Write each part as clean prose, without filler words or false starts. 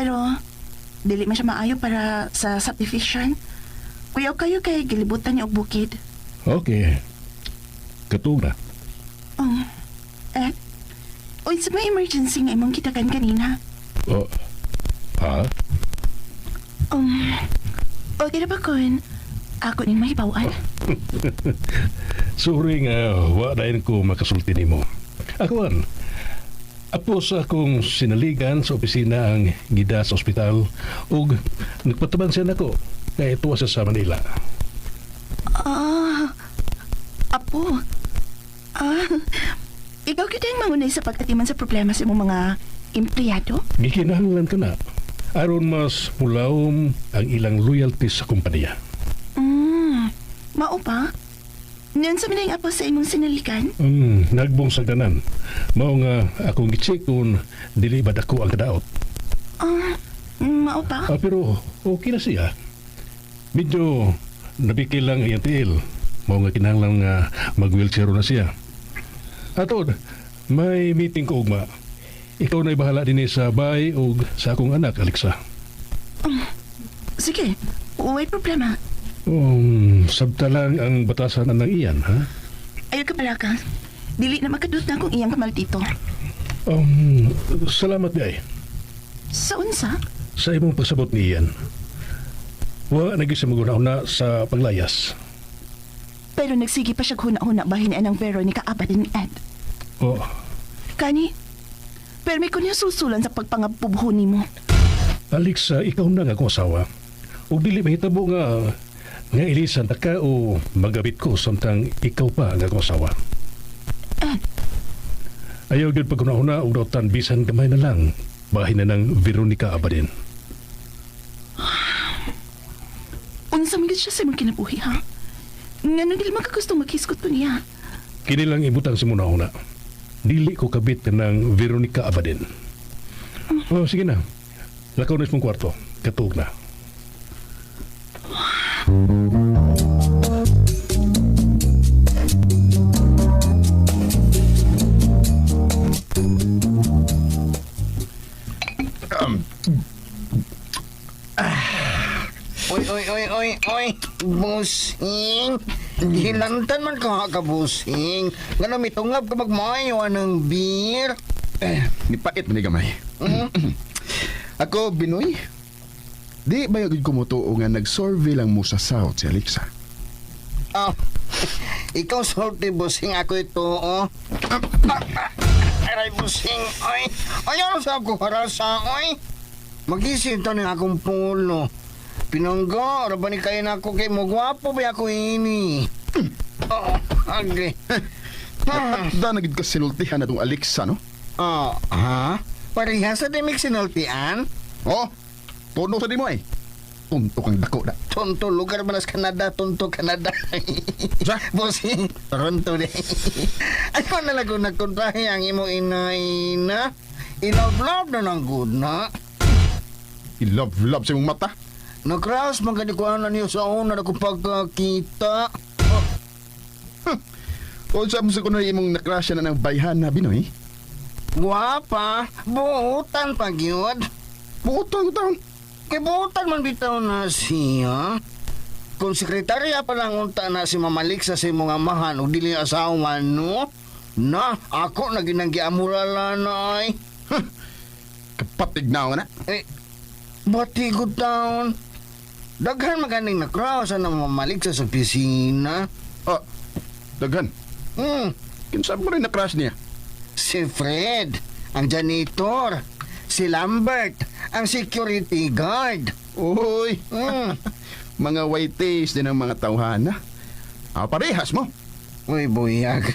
Pero dili man siya maayo para sa subdivision. Kuyaw kayo kay gilibutan niya og bukid. Okay. Katug na. Eh, unsa may emergency nga imong kitakan kanina? Oh. Ha? Okay na ba kun? Ako ning mahibawan. Sorry nga, wa dayon ko makasulti nimo. Akuan, apo sa akong sinaligan sa opisina ang gida sa ospital ug nagpataban siya nako kay tuwa siya sa Manila. Ah, apo. Ah, ikaw kita ang mangunay sa pagkatiman sa problema sa imong mga empleyado? Gikinahanglan ka na aron mas mulawom ang ilang loyalty sa kompanya. Mao pa? Niyan sa minay apo sa imong sinalikan? Nagbong sa tanan. Mao nga akong gi-check kung dili ba dako ang kadaot. Ah, mao pa? Ah, pero okay na siya. Medyo nabikil lang ang iyang tiil. Mao nga kinahanglan nga mag-wheelchair na siya. Atod, may meeting ko ugma. Ikaw na'y bahala din sa bay ug sa akong anak, Alexa. Sige, way problema. Sabta lang ang batasan ng iyan, ha? Ayaw ka pala ka. Dili na makadut na akong iyang kamaldito. Salamat day Sa unsa? sa imong pagsabot ni Ian. Wa na gyud siya maguna-una sa paglayas. Pero nagsige pa siya huna-huna bahin ang Veronica Abadin Ed. Oh, Kani, pero may kunya susulan sa pagpangabubho nimo. Alexa, ikaw na nga akong asawa. Ug dili mahitabo nga nga ilisan ta ka o magabit ko samtang ikaw pa ang akong asawa. Ed, Ayaw gyud paguna-una og dautan bisan gamay na lang. Bahin na ng Veronica Abadin. Unsa man gyud siya sa imong kinabuhi, ha? Ngano dili man ka gusto maghisgot ko niya? Kini lang ibutang sa muna-una. Dili ko kabit ka ng Veronica Abadin. Oh, sige na. Lakaw na sa mong kwarto. Katuog na. Oy, oy, oy, oy, oy, busing. Hilantan man ka ka, busing. Ngano mitungab ka magmayo ng beer. Eh, nipait man ni gamay. Ako, Binoy. Di ba yung kumutuo nga nag-survey lang mo sa South si Alexa? Oh, ikaw sulti, busing. Ako ito, oh. Aray, busing, oy. Ayaw sa ako harasa, oy. Magising to ni akong pulo. Pinangga, raba ni kayo na ako kay mo. Gwapo ba ako ini? Oh, okay. Da na gid ka sinultihan na tong Alexa, no? Oh, ha? Pareha sa dimik sinultian? Oh, tono sa di mo eh. Tunto kang dako na. Tonto, lugar man sa Canada, Tonto, Canada. Sa? Bossing, Toronto de. Ano na lang kung nagkontrahe ang imong ina-ina? Ilove-love na ng good na. I-love-love sa imong mata. Nag-crush man gani ko na niyo sa una na kong pagkakita. O sa mo sa kuno imong nakrasya na ng bayhan na Binoy? Guwapa, buutan pa gyud. Butang taon. Kay buutan man bitaw na siya. Kung sekretarya pa lang unta na si Mamalik sa imong amahan ug dili asawa no? Na, ako na ginanggiamurala na ay. Kapatig na nga na. Eh, bati ko taon. Daghan maganing na-cross na mamalik sa opisina. Oh, daghan. Kinsa mo rin na-crush niya? Si Fred, ang janitor. Si Lambert, ang security guard. Uy, mga white taste din ang mga tawhana. Ah, parehas mo. Uy, buyag.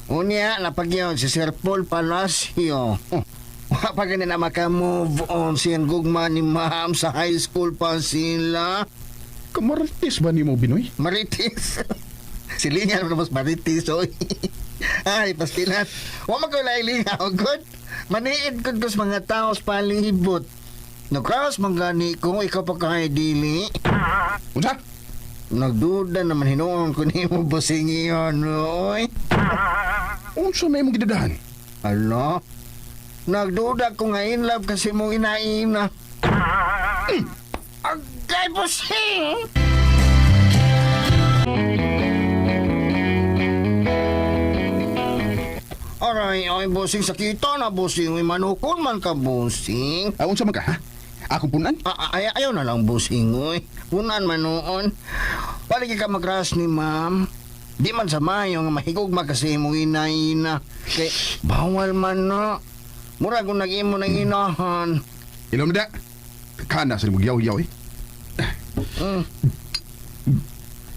Unya, napagyaw si Sir Paul Palacio. Oh, wa pa gani na maka-move on siyang gugma ni ma'am sa high school pa sila. Kamarites ba ni mo, Binoy? Marites. Silingan mo na mas Marites, oy. Ay, pastilan. Wa man ko lailingaw, good. Maniid ko sa mga tao sa palibot. Nag-cross man gani ko, ikaw pa kay dili. Unsa? Nagduda naman hinuon ko nimo busing iyon, oy. Unsa may imong gidadahan? Alo? Nagduda ko nga in love kasi mong inaina. Agay, busing! Aray, ay, busing, sakita na, busing. Uy, manukon man ka, busing. Ah, unsa man ka, ha? Akong punan? Ah, ay, ayaw na lang, busing, uy. Punan man noon. Palagi ka magras ni ma'am. Di man sa mayo nga mahigugma kasi imong ina-ina. Kay, bawal man na. Mura kung nag-imo ng inahan. Inom na. Kana sa imong yaw-yaw eh.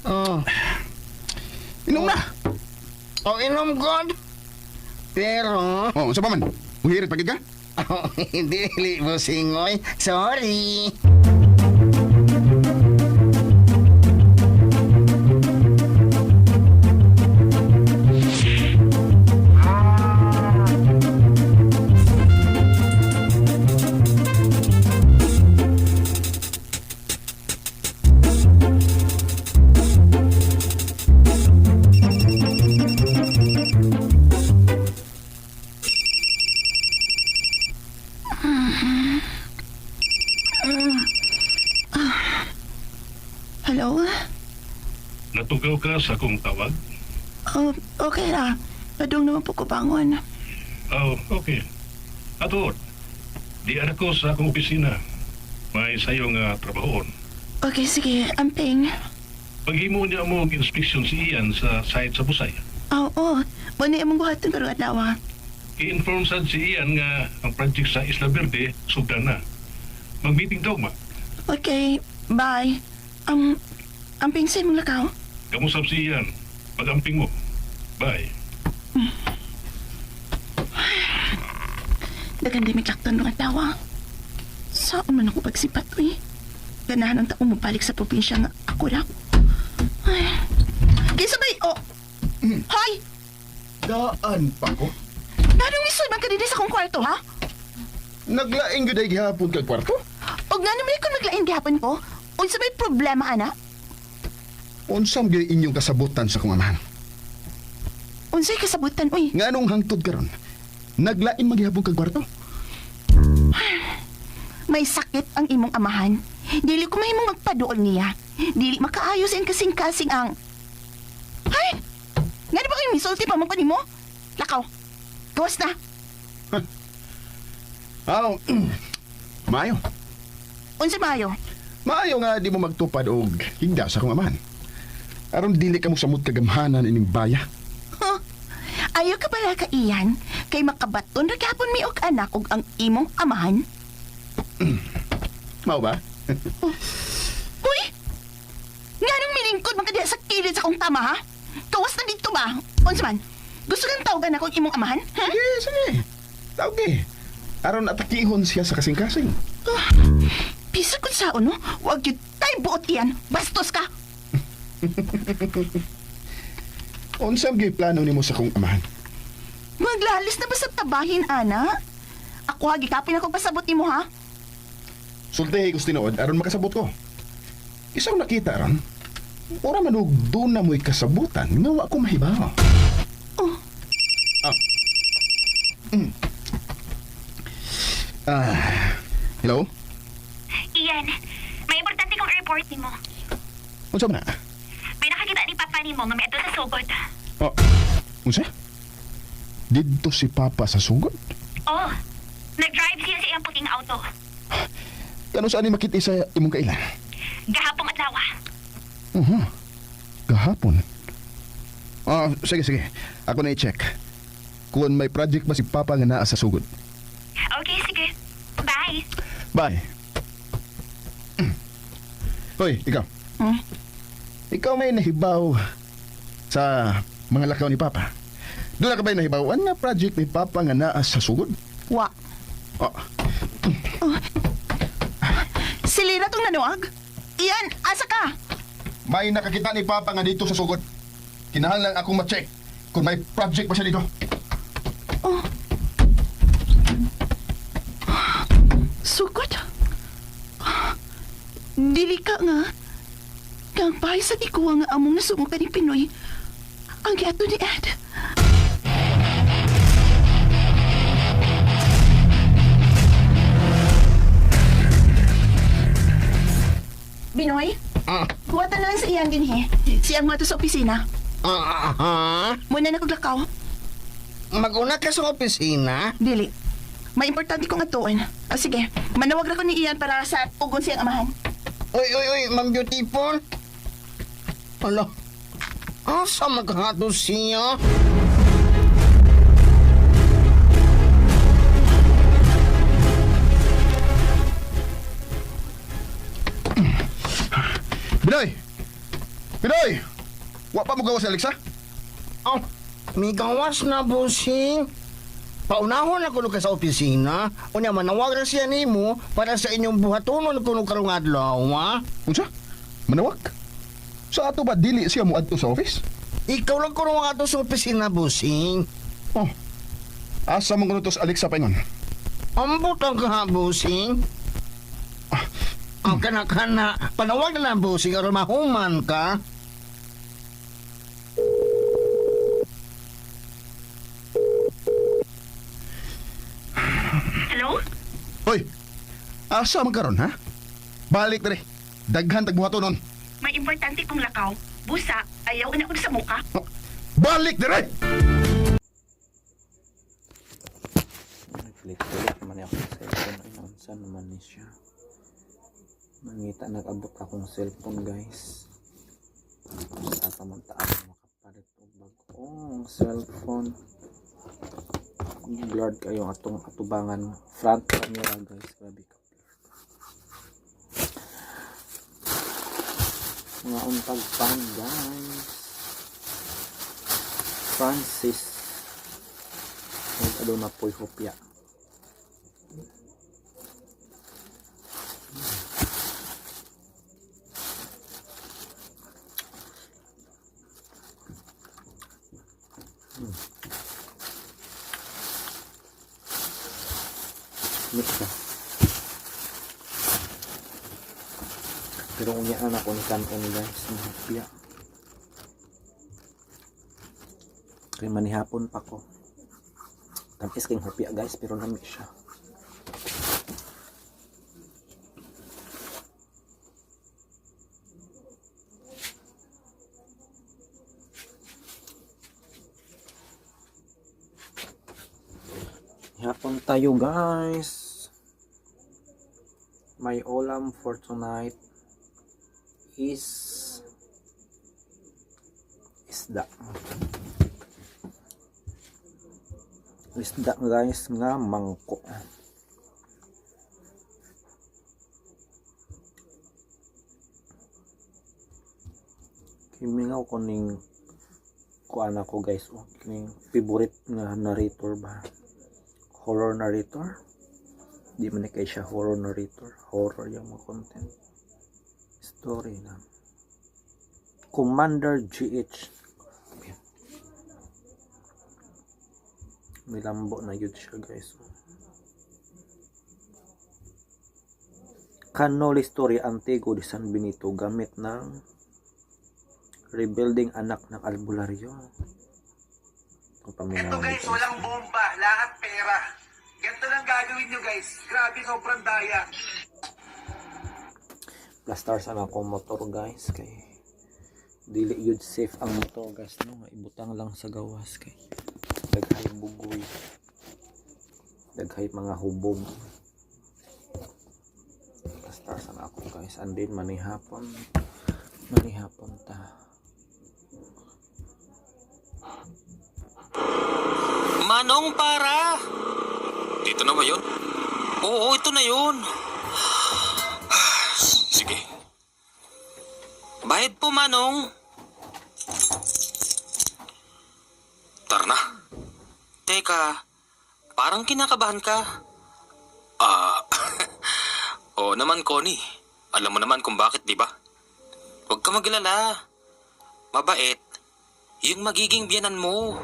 Oh. Inom na. Oh, inom God. Pero, Oh, unsa pa man? Muhirit pagid ka? oh, hindi, busing, oy. Sorry. Hello? Natugaw ka sa akong tawag? Oh, okay ra. Padung naman po ko bangon. Oh, okay. Ato, di ko sa akong opisina. May sayo nga trabahoon. Okay, sige. Amping. Paghimo niya mo og inspection si Ian sa site sa Busay. Oo, oh, Muna imong buhaton karong adlaw. I-inform sad si Ian nga ang project sa Isla Verde sugdan na. Mag-meeting daw ma. Okay, bye. Amping sa imong lakaw. Kamusap si Ian. Pag-amping mo. Bye. Dagan di may lakton rong adlaw. Saan man ako pagsipat, uy? Ganahan ang taong mabalik sa probinsya nga ako ra. Ay. Kaysa ba'y, oh! Hoy! Daan pa ko. Nganong isod man ka dinhi sa akong kwarto, ha? Naglaing gyud ay gihapon kag kwarto. Og nga naman kung naglain gihapon ko, unsa may problema, ana? Unsam gyud inyong kasabutan sa akong amahan? Unsay kasabutan, uy? Nganong hangtod karon? Naglain man gihapon kag kwarto? May sakit ang imong amahan. Dili ko mahimong magpaduol niya. Dili makaayos ang kasing-kasing ang... Ay! Nga di ba kayo misulti pa man ko nimo? Lakaw. Gawas na. Aw. Maayo. Unsa maayo? Maayo nga di mo magtupad og higda sa akong amahan. Aron dili ka mo samot kagamhanan ining baya. Huh? Ayaw ka pala ka iyan, kay makabaton ra gyapon mi og anak og ang imong amahan. Mao ba? Uy! Nganong milingkod man ka diha sa kilid sa akong tama, ha? Gawas na dito ba? Unsa man? Gusto kang tawagan ako ang imong amahan? Ha? Sige, sige. Tawag eh. Aron atakihon siya sa kasing-kasing. Bisa kung sao, no? Huwag yun tayo buot iyan. Bastos ka! Unsam gyud plano nimo sa akong amahan? Maglalis na ba sa tabahin, ana? Ako ha, gikapin ako pasabot nimo ha? Sultihi ko sa tinuod aron makasabot ko. Isang nakita ron, ora man og doon na mo'y kasabutan nga wa ko mahibaw. Oh, Ah. Ah. Hello? Ian, may importante kong report nimo. Unsa man na? May nakakita ni Papa nimo nga miadto sa sugod. Oh. Unsa? Didto si Papa sa sugod? Oh, nag-drive siya sa iyang puting auto. Kano saan ni makita sa imong kailan? Gahapong adlaw. Uh-huh. Gahapon. Ah, sige sige. Ako na i-check. Kung may project ba si Papa nga naa sa sugod. Okay, sige. Bye. Bye. Hoy, ikaw. Hmm? Ikaw may nahibaw sa mga lakaw ni Papa. Doon ka ba nahibaw? Ano nga project ni Papa nga naa sa sugod? Wa. Oh, Silira tong nanuag? Iyan, asa ka? may nakakita ni Papa nga dito sa sugod. Kinahanglan akong ma-check kung may project ba siya dito. Oh. Sugod. Dili ka nga. Kang bahay sa tikuwa nga among nasumukan ni Pinoy. Ang giato ni Ed. Binoy, Ah, huwatan na lang sa iyan din he. Siyang mo sa opisina. ah, ah, ha? Muna na koglakaw. Maguna ka sa opisina? Dili. May importante kong atuon. O sige, manawag ra ko ni Ian para sa ugon siyang amahan. Uy, uy, uy, Ma'am Beautiful. Hala, asa maghato siya? Binoy! Binoy! Wa pa mo gawas si Alexa? Oh, may gawas na, bossing. Paunahon ako ka sa opisina. Unya, manawag ra siya nimo para sa inyong buhatonon kuno karong adlaw, ha? Unsa? Manawag? Sa ato ba dili siya moadto sa office? Ikaw lang kuno ang ato sa opisina, bossing. Oh. Asa man kuno to sa Alexa paingon? Ambot ang ka, bossing. Ang kana-kana, panawag na lang, bossing, aron mahuman ka. Hello? Hoy. Asa man karon ha? Balik dere. Daghan tag buhatonon. May importante kong lakaw. Busa, ayaw na ko sa muka. Oh, Balik dere! Nagkulit-kulit naman ako sa cellphone. Ay, naunsa naman ni siya. Mangita, nag-abot akong cellphone, guys. Sa ata man ta ako makapalit og bagong cellphone. Blurred kayo ang atong atubangan front camera, guys. Grabe ka blurred. Mga untag pan, guys. Francis. Ug aduna po'y hopya. Mix siya. Pero unya na ako ni kanon guys, ng hopya. Kay manihapon pa ko. Tamis kayong hopya guys, pero lami siya. Hapon tayo guys. My ulam for tonight is isda. Isda guys nga mangko. Kimingaw ko ning kuan ako guys, oh, kining favorite nga narrator ba? Horror narrator? Di man ni kay siya horror narrator. Horror yung mga content. Story na. Commander GH. Milambo na yun siya guys. Canoli Story Antigo de San Benito gamit ng rebuilding anak ng albularyo. Ang Eto paminaw guys, nito. walang bomba, lahat pera. Ganito lang gagawin nyo guys. Grabe, sobrang daya. Plastar sa akong motor guys kay dili yun safe ang motor guys no, nga ibutang lang sa gawas kay daghay bugoy, daghay mga hubog. Plastar sa ako guys, and then manihapon, manihapon ta. Manong para! Dito na ba yun? Oo, ito na yun. Sige. Bayad po, Manong. Tara na. Teka, parang kinakabahan ka. Ah, oo naman, Connie. Alam mo naman kung bakit, di ba? Huwag ka maglala. Mabait, yung magiging biyanan mo.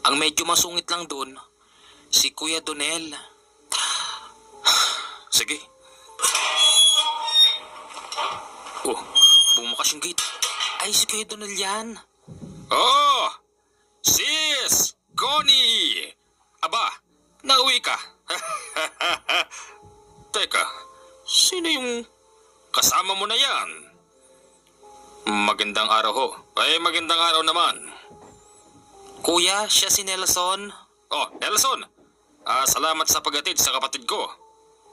Ang medyo masungit lang doon, si Kuya Donel. Sige. Oh, bumukas yung gate. Ay, si Kuya Donel yan. Oh! Sis! Connie! Aba, nauwi ka. Teka, sino yung Kasama mo na yan. Magandang araw ho. Ay, magandang araw naman. Kuya, siya si Nelson. Oh, Nelson. Ah, salamat sa paghatid sa kapatid ko.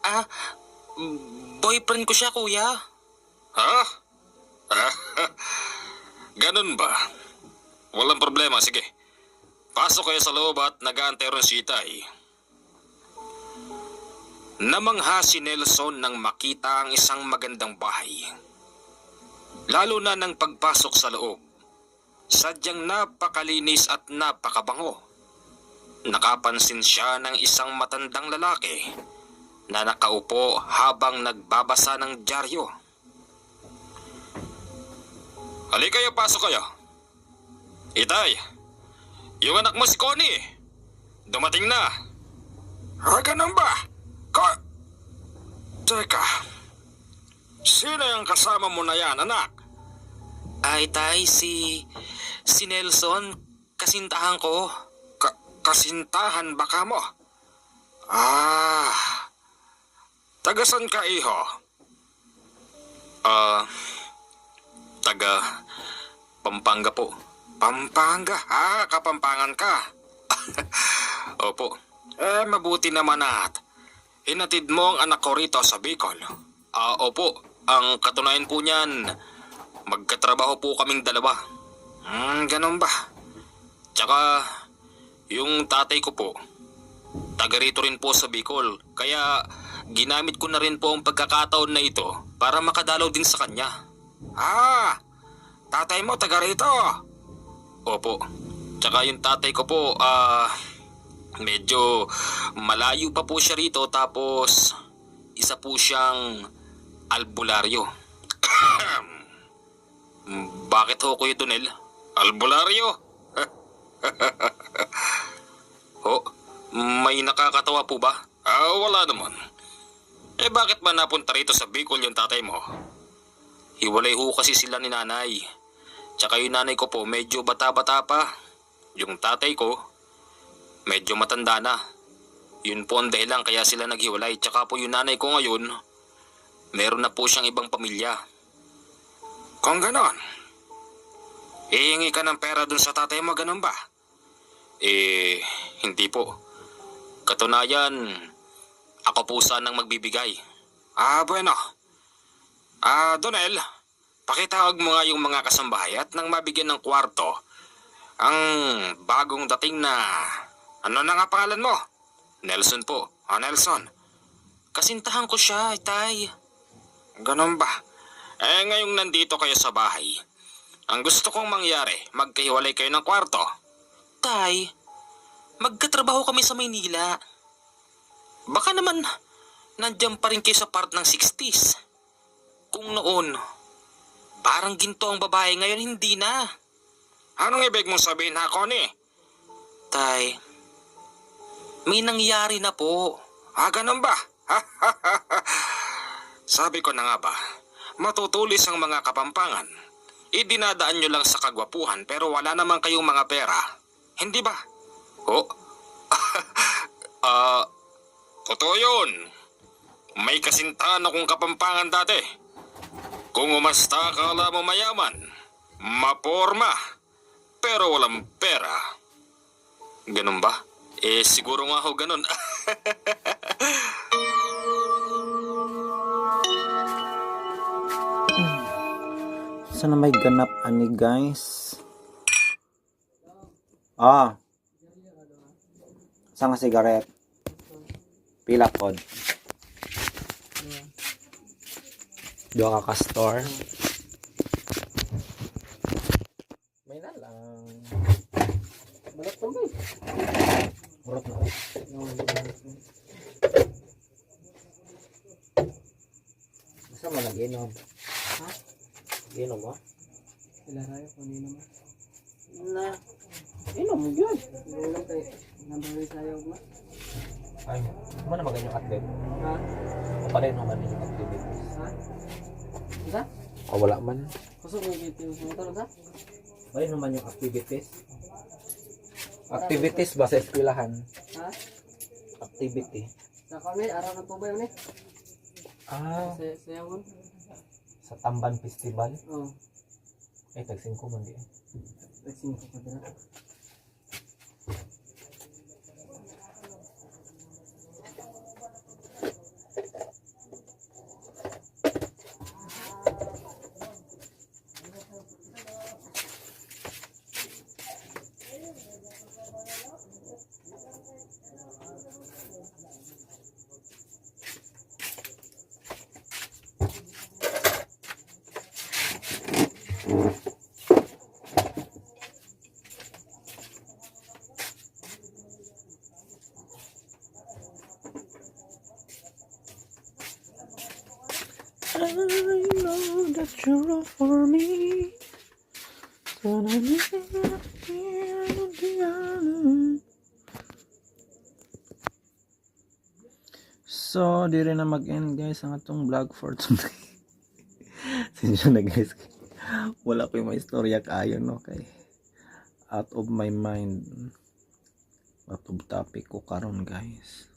Ah, boyfriend ko siya, kuya. Ha? Ah, ganun ba? Walang problema, sige. Pasok kayo sa loob at nag-aantay ron si Itay. Namangha si Nelson nang makita ang isang magandang bahay. Lalo na nang pagpasok sa loob. Sadyang napakalinis at napakabango. Nakapansin siya ng isang matandang lalaki na nakaupo habang nagbabasa ng dyaryo. Halika kayo, pasok kayo. Itay, yung anak mo si Connie. Dumating na. Ah, ganun ba? Teka. Sino yung kasama mo na yan, anak? Ay, tay, si Nelson. Kasintahan ko. Kasintahan ba ka mo? Ah. Tagasan ka, iho? Ah, taga Pampanga po. Pampanga? Ah, Kapampangan ka. Opo. Eh, mabuti naman at hinatid mo ang anak ko rito sa Bicol. Ah, opo. Ang katunayan po niyan, magkatrabaho po kaming dalawa. Ganun ba? Tsaka, yung tatay ko po, taga rito rin po sa Bicol. Kaya, ginamit ko na rin po ang pagkakataon na ito para makadalaw din sa kanya. Ah, tatay mo taga rito. Opo. Tsaka yung tatay ko po, medyo malayo pa po siya rito tapos isa po siyang albularyo. Bakit ho, Kuya Donel? Albularyo? Ho, may nakakatawa po ba? Ah, wala naman. Eh bakit ba napunta rito sa Bicol yung tatay mo? Hiwalay ho kasi sila ni nanay. Tsaka yung nanay ko po medyo bata-bata pa. Yung tatay ko, medyo matanda na. Yun po ang dahilan kaya sila naghiwalay. Tsaka po yung nanay ko ngayon, meron na po siyang ibang pamilya. Kung ganon, hihingi ka ng pera dun sa tatay mo, ganon ba? Eh, hindi po. Katunayan, ako po sanang magbibigay. Ah, bueno. Ah, Donel, pakitawag mo nga yung mga kasambahay at nang mabigyan ng kwarto, ang bagong dating na... Ano na nga pangalan mo? Nelson po. Ah, Nelson. Kasintahan ko siya, tay. Ganon ba? Eh, ngayong nandito kayo sa bahay, ang gusto kong mangyari, magkahiwalay kayo ng kwarto. Tay, magkatrabaho kami sa Maynila. Baka naman, nandiyan pa rin kayo sa part ng 60s. Kung noon, parang ginto ang babae, ngayon hindi na. Anong ibig mong sabihin ha, Connie? Tay, may nangyari na po. Ah, ganun ba? Sabi ko na nga ba, matutulis ang mga kapampangan. Idinadaan nyo lang sa kagwapuhan pero wala naman kayong mga pera. Hindi ba? Oh? Ah, totoo yun. May kasintahan akong kapampangan dati. Kung umasta akala mo mayaman, maporma, pero walang pera. Ganun ba? Eh, siguro nga ho ganun. Sana may ganap ani guys. Ah. Saan ka sigaret? Pila pod. Duha ka ka store. May na lang. Balot pa ba? Murot na. Gusto mo lang inom? Ha? Inom mo? Ilarayo kung nino mo. Na. Inom yun. Ilang kay nambari tayo ma. Ay, mo na maganyo atlet. Ha? O pala yun naman yung activities. Ha? Isa? O wala man. Kusog mo gito sa motor sa? Wala naman yung activities. Activities ba sa eskwelahan? Ha? Activity. Sa kami araw ng tubay ni. Ah, Sa sayawon. sa Tamban Festival. Oh, Ay, tag 5 man di. tag 5 pa dira. I know that you're all for me. So, di rin na mag-end guys ang atong vlog for today. Sinsya na guys. Wala ko yung may istorya kaayo no kay out of my mind. Out of topic ko karon guys.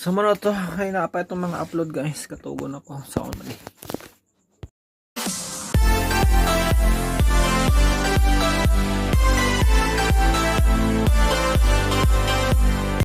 So muna to, kay naa pa itong mga upload guys. Katugon ako sa man eh.